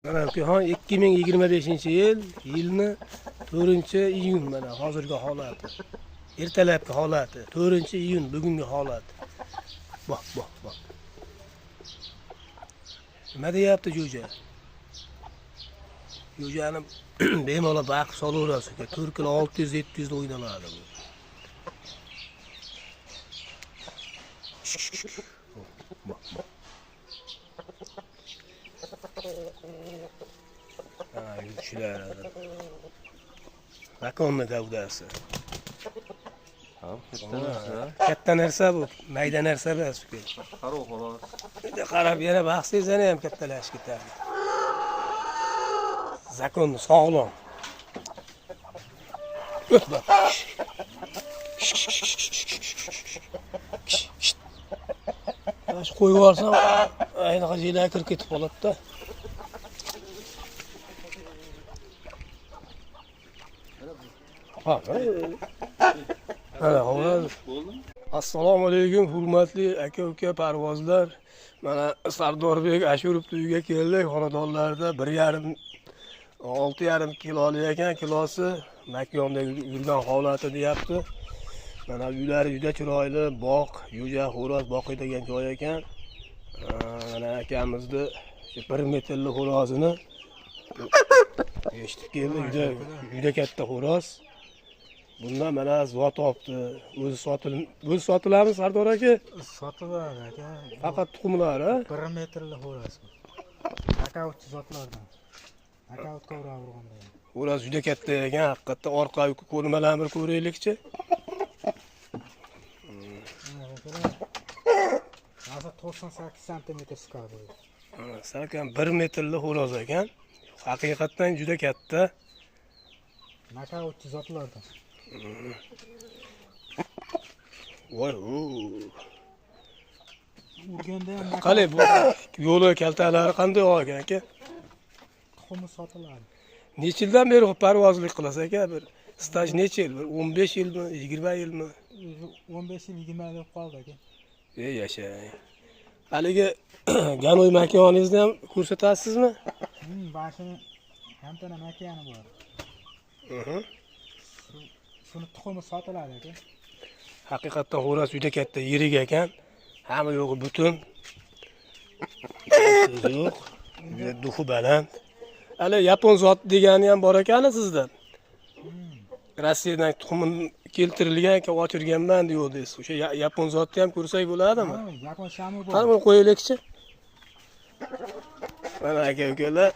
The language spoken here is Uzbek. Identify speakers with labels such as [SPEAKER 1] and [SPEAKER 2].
[SPEAKER 1] Mana ukaxon, 2025-yil, yilni 4-iyun, mana hozirgi holati. Ertalabki holati, 4-iyun bugungi holati. Boh, boh, boh. Nima deyapti jo'ja? Jo'jani bemalol baqib solaverasiz uka. 4 kilo 600 700 da o'ynaladi bu. Boh, boh. Ha, yurishlar. Rakonni gavdasi.
[SPEAKER 2] Ha, katta narsa.
[SPEAKER 1] Katta narsa bu, mayda narsa emas uka.
[SPEAKER 2] Qarov xolos.
[SPEAKER 1] Bunday qarab yana baqsangiz yana ham kattalashib ketadi. Zakonni sog'lom. O't bak. Mana shu qo'yib yuborsam, aynaqa joylarga kirib ketib qoladi-da. Ha, mana xolos.
[SPEAKER 2] Bo'ldimi?
[SPEAKER 1] Assalomu alaykum, hurmatli aka uka parvozlar. Mana Sardorbek Ashurovni uyiga keldik. Xonadonlarida 1,5 6,5 kiloli ekan, kilosi makonda yurgan holati deyapti. Mana uylari juda chiroyli, bog', jo'ja, xo'roz boqiydigan joy ekan. Mana akamizni shu 1 metrli xo'rozini eshitib keldi. Juda juda katta xo'roz. Bundan mana zot olibdi. O'zi sotil, o'zi sotiladimi, Sardor aka?
[SPEAKER 3] Sotiladi aka.
[SPEAKER 1] Faqat tuxumlari, a?
[SPEAKER 3] 1 metrli xo'roz bu. Nokautchi zotlardan. Nokautga uradi urganda.
[SPEAKER 1] Xo'roz juda katta ekan, haqiqatda orqa ko'rmalarni bir ko'raylikchi.
[SPEAKER 3] Mana akalar. Hozir 98 santimetr chiqadi bu.
[SPEAKER 1] Mana salkam 1 metrli xo'roz ekan. Haqiqatdan juda katta.
[SPEAKER 3] Nokautchi zotlardan.
[SPEAKER 1] Voy, u.
[SPEAKER 3] Urganda ham nokaut
[SPEAKER 1] Qalay bu yo'li kaltalari qanday olgan aka?
[SPEAKER 3] Tuxumi sotiladi.
[SPEAKER 1] Necha yildan beri parvozlik qilasiz aka? Bir staj necha yil? Bir 15 yilmi, 20 yilmi?
[SPEAKER 3] O'zi 15 yil, 20 yil bo'lib qoldi aka.
[SPEAKER 1] Ey yashang. Haligi Ganoy makoningizni ham ko'rsatasizmi?
[SPEAKER 3] Bashini hamtana makani bor. Shuni tuxumi sotiladi aka.
[SPEAKER 1] Haqiqatdan xo'roz juda katta, yirik ekan. Hamma yo'g'i butun. So'z yo'q. Juda дух i baland. Hali yapon zot degani ham bor ekan sizda. Rossiyadan tuxumi keltirilgan ekan, ochirganman deyordingiz. O'sha yapon zotni ham ko'rsak bo'ladimi?
[SPEAKER 3] Ha, yapon shami bor.
[SPEAKER 1] Qani buni qo'yaylikchi. Mana aka ukalar.